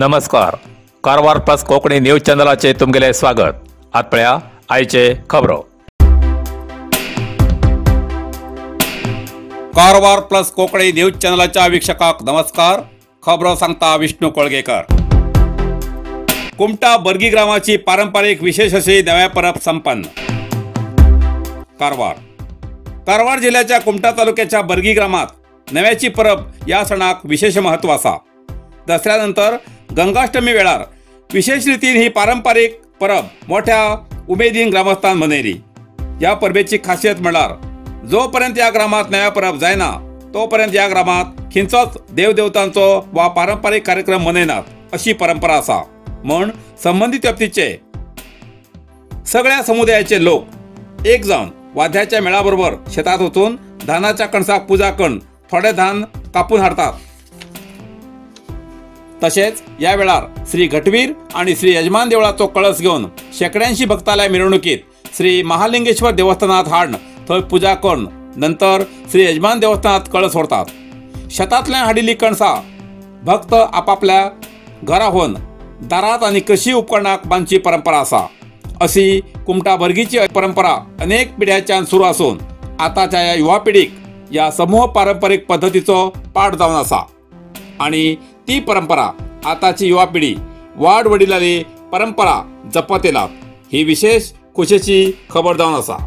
नमस्कार, Karwar plus Konkani news चॅनलाचे तुमगेले स्वागत. आत पळया आयचे खबरो. कारवार प्लस कोंकणी न्यूज चॅनलाच्या वीक्षकाक नमस्कार. खबरो सांगता विष्णू कोळगेकर. कुमटा बर्गी ग्रामाची पारंपरिक विशेष अशी नव्या परब संपन्न. कारवार कारवार जिल्ह्याच्या कुमटा तालुक्याच्या बर्गी ग्रामात नव्याची परब या सणाक विशेष महत्व आसा. दसऱ्यानंतर गंगाष्टमी वेळार विशेष रितीन ही पारंपरिक परब मोठ्या उमेदीन ग्रामस्थान मनयली. ह्या परबेची खासियत म्हळ्यार जोपर्यंत ह्या ग्रामात नव्या परब जायना तोपर्यंत ह्या ग्रामात खंयचोच देवदेवतांचो वा पारंपरिक कार्यक्रम मनयनात अशी परंपरा आसा. म्हूण संबंदीत व्यक्तीचे सगळ्या समुदायाचे लोक एक जावन वाद्याच्या मेळाबरोबर शेतात वचून धानाच्या कणसाक पुजा करून थोडे धान कापून हाडतात. तशेंच या वेळार श्री घटवीर आणि श्री यजमान देवळाचो कळस घेवन शेकड्यांशी भक्ताल्या मिरवणुकीत श्री महालिंगेश्वर देवस्थानात हाडून थंय पुजा करून नंतर श्री यजमान देवस्थानात कळस व्हरतात. शेतांतल्यान हाडिल्ली कणसां भक्त आपापल्या घरा होवन दारात आनी कृषी उपकरणाक बांदची परंपरा आसा. अशी कुमटा बर्गीची परंपरा अनेक पिढ्याच्यान सुरू आसून आतांच्या ह्या युवा पिढीक ह्या समूह पारंपरिक पद्दतीचो पाठ जावन आसा आनी ती परंपरा आताची युवा पिढी वाड वडिलांनी परंपरा जपत येला ही विशेष खुशेची खबर जावन आसा.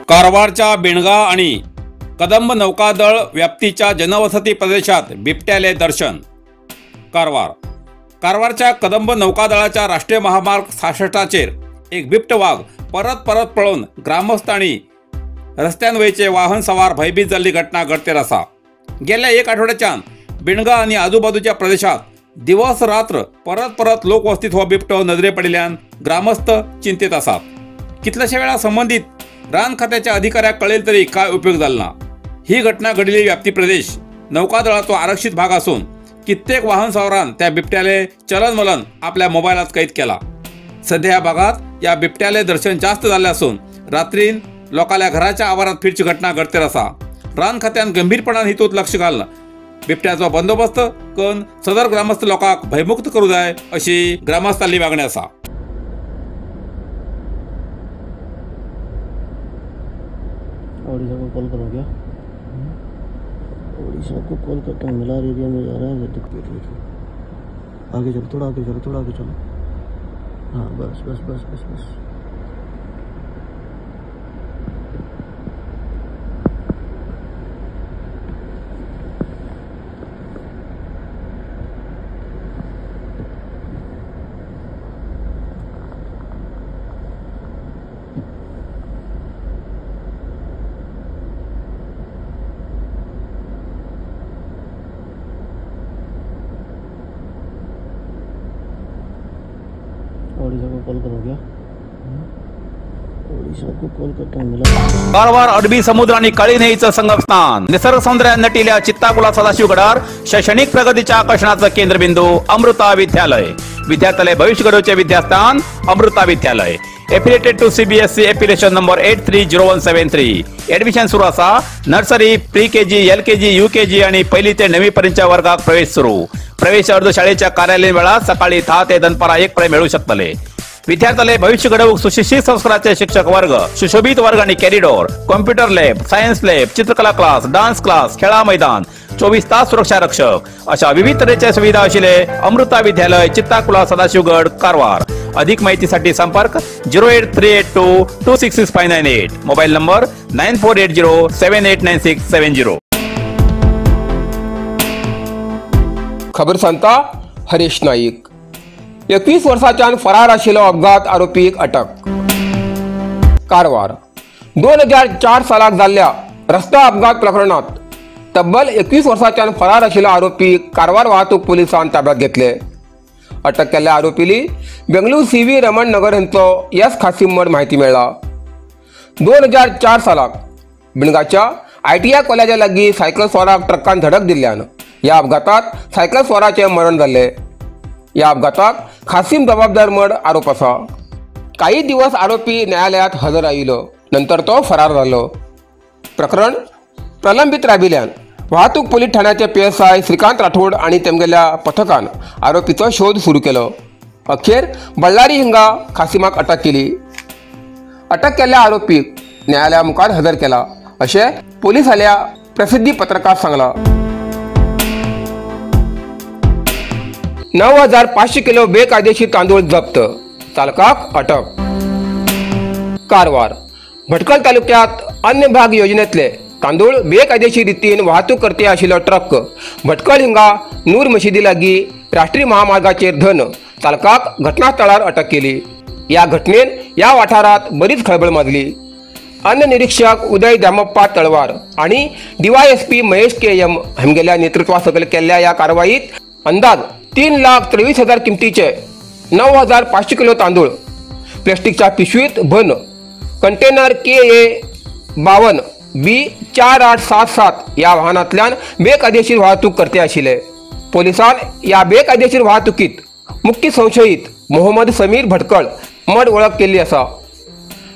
कारवारच्या बेणगा आणि कदंब नौकादळ व्याप्तीच्या जनवसती प्रदेशात बिबट्याले दर्शन. कारवार कारवारच्या कदंब नौकादळाच्या राष्ट्रीय महामार्ग 66चेर एक बिबट वाघ परत परत पळोवन ग्रामस्थ आणि रस्त्यान वयचे वाहन सवार भयभीत जाल्ली घटना घडतेर आसा. गेल्या एक आठवड्याच्यान बेणगा आणि आजूबाजूच्या प्रदेशात दिवस रात्र परत परत लोकवस्तीत हो बिबटो नजरे पडिल्ल्यान ग्रामस्थ चिंतेत आसात. कितल्याशा वेळा संबंधित रान खात्याच्या अधिकाऱ्याक कळेल तरी काय उपयोग झाला ना. ही घटना घडिल्ली व्याप्ती प्रदेश नौकादळाचो आरक्षित भाग असून कित्येक वाहन सवारान त्या बिबट्याले चलनवलन आपल्या मोबायलात कैद केला. सध्या या भागात या बिबट्याले दर्शन जास्त झाले असून रात्रीन लोकांच्या घराच्या आवारात फिरची घटना घडतेर आसा. रान खात्यान गंभीरपणान हितूत लक्ष घालून बिबट्याचो बंदोबस्त करून सदर ग्रामस्थ लोकांक भयमुक्त करू जाय अशी ग्रामस्थांली मागणी आसा. ओडिशा को कॉल करो क्या? ओडिशा को कॉल करता हूँ. मिलार एरिया में जा रहा है. आगे चलो, थोड़ा आगे चलो, थोड़ा आगे चलो. हाँ बस बस बस बस बस. ओडिशा को कॉल करो क्या? ओडिशा को कॉल करता हूँ. मिला. कारवार अरबी समुद्र आणि काळी न्हंयेचं संगमस्थान निसर्ग सौंदर्यान नटिल्या चित्ताकुला सदाशिवगडार शैक्षणिक प्रगतीच्या आकर्षणाचं केंद्रबिंदू अमृता विद्यालय. विद्यार्थ्यालय भविष्य घडवचे विद्यास्थान Amrita Vidyalaya. Affiliated to CBSE affiliation number 830173. Admission सुरू आसा. Nursery, pre KG, L KG, U KG आणि पहिली ते 9वी पर्यंतच्या वर्गात प्रवेश सुरू. प्रवेश अर्ज शाळेच्या कार्यालयीन वेळात सकाळी 10 ते दनपारा 1 पर्यंत मिळू शकतले. विद्यार्थ्याले भविष्य घडोवंक सुशिक्षित संस्काराचे शिक्षक वर्ग, सुशोभित वर्ग आणि corridor, computer lab, science lab, चित्रकला क्लास, डान्स क्लास, खेळा मैदान, 24 तास सुरक्षा रक्षक अशा विविध तऱ्हेच्या सुविधा असलेले अमृता विद्यालय, चित्ताकुला, सदाशिवगड, कारवार। अधिक माहितीसाठी संपर्क 08382 266598, मोबाईल नंबर 9480 789670। खबर सांगता हरीश नाईक। 21 वर्षाच्यान फरार आशिल्लो अपघात आरोपीक अटक। कारवार 2004 सालाक जाल्ल्या रस्ता अपघात प्रकरणात तब्बल 21 वर्षाच्यान फरार आशिल्लो आरोपी कारवार वाहतूक पुलिसान ताब्यात घेतले। अटक केल्ल्या आरोपीली बेंगलूर CV Raman नगर हांचो एस खासीम म्हण म्हायती मेळ्ळा। 2004 सालाक बिणगाच्या ITI कॉलेजा लागीं सायकल स्वाराक ट्रकान धडक दिल्ल्यान ह्या अपघातात सायकल स्वाराचें मरण जाल्लें। ह्या अपघाताक खासीम जबाबदार म्हण आरोप आसा। काही दिवस आरोपी न्यायालयात हजर आयिल्लो, नंतर तो फरार जालो। प्रकरण प्रलंबित राबिल्ल्यान वाहतूक पोलीस ठाण्याचे PSI Shrikant Rathod आणि तेमगेल्या पथकान आरोपीचो शोध सुरू केलो। अखेर बल्लारी हिंगा खासीमाक अटक केली। अटक केल्ल्या आरोपीक न्यायालया मुखार हजर केला अशें पोलिसांल्या प्रसिद्धी पत्रकात सांगलां। 9500 किलो बेकायदेशीर तांदूळ जप्त, चालकाक अटक। कारवार भटकल तालुक्यात अन्य भाग योजनेतले तांदूळ बेकायदेशीर रितीन वाहतूक करते आशिल्लो ट्रक भटकल हिंगा नूर मशिदी लागीं राष्ट्रीय महामार्गाचेर धन चालकाक घटनास्थळार अटक केली। ह्या घटनेन ह्या वाठारात बरीच खळबळ माजली। अन्य निरीक्षक उदय दामप्पा तळवार आणि DYSP Mahesh KM हांगेल्या नेतृत्वा सकयल केल्ल्या ह्या कारवाईत अंदाज 3,23,000 किमतीचे 9500 किलो तांदूळ प्लास्टिकच्या पिशवीत भन कंटेनर KA 52 B 4877 या वाहनांतल्यान बेकायदेशीर वाहतूक करते आशिल्ले। पोलिसान ह्या बेकायदेशीर वाहतुकीत मुख्य संशयित मोहम्मद समीर भटकळ म्हण वळख केल्ली आसा।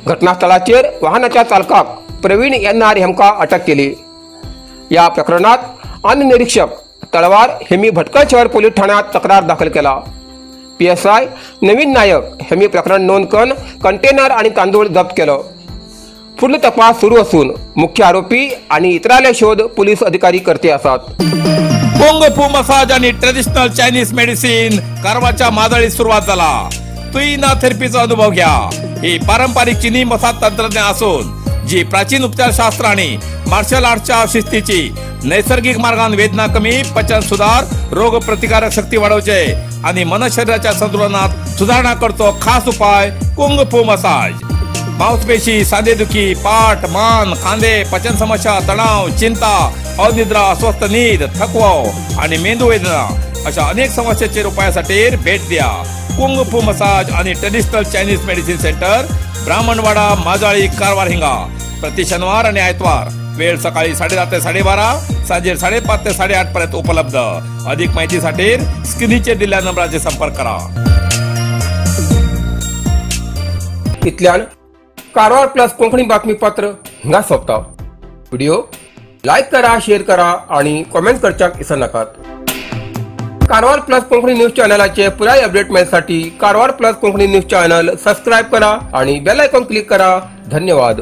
घटनास्थळाचेर वाहनाच्या चालकाक प्रवीण NR हांकां अटक केली। ह्या प्रकरणात अन्य निरीक्षक तळवार हेमी भटकळ शहर पोलीस ठाण्यात तक्रार दाखल केला। PSI नवीन नायक हेमी प्रकरण नोंद करून कंटेनर आणि तांदूळ जप्त केलो। फुडलो तपास सुरू असून मुख्य आरोपी आणि इतरांले शोध पोलीस अधिकारी करते आसात। कुंग फू मसाज आणि ट्रेडिशनल चायनीज मेडिसिन कारवारच्या माजळीत सुरुवात झाला। तुईना थेरपीचा अनुभव घ्या। ही पारंपरिक चीनी मसाज तंत्रज्ञान असून जी प्राचीन उपचारशास्त्र आणि मार्शल आर्टच्या शिस्तीची नैसर्गिक मार्गान वेदना कमी, पचन सुधार, रोग प्रतिकारक शक्ती वाढवचे आणि मन शरीराच्या संतुलनात सुधारणा करतो खास उपाय कुंग फू मसाज। मांसपेशी, सांधेदुखी, पाठ, मान, खांदे, पचन समस्या, तणाव, चिंता, अनिद्रा, अस्वस्थ नीद, थकवा आणि मेंदू वेदना अशा अनेक समस्यांचे उपायासाठी भेट द्या कुंग फू मसाज आणि traditional Chinese medicine centre, Brahmanwada, Majali, Karwar हिंगा। प्रति शनिवार आणि आयतवार वेळ सकाळी 10:30 ते 12:30, सांजे 5:30 ते 8:30 पर्यंत उपलब्ध। अधिक माहितीसाठी स्क्रीनचे दिलेल्या नंबराचे संपर्क करा। इतल्यान कारवार प्लस कोंकणी बातमीपत्र हिंगा सोंपता। व्हिडिओ लायक करा, शेअर करा आणि कॉमेंट करच्याक विसरनाकात। कारवार प्लस कोंकणी न्यूज चॅनलाचे पुराय update मेळसाठी Karwar plus Konkani news channel subscribe करा आणि बेल आयकॉन क्लिक करा। धन्यवाद।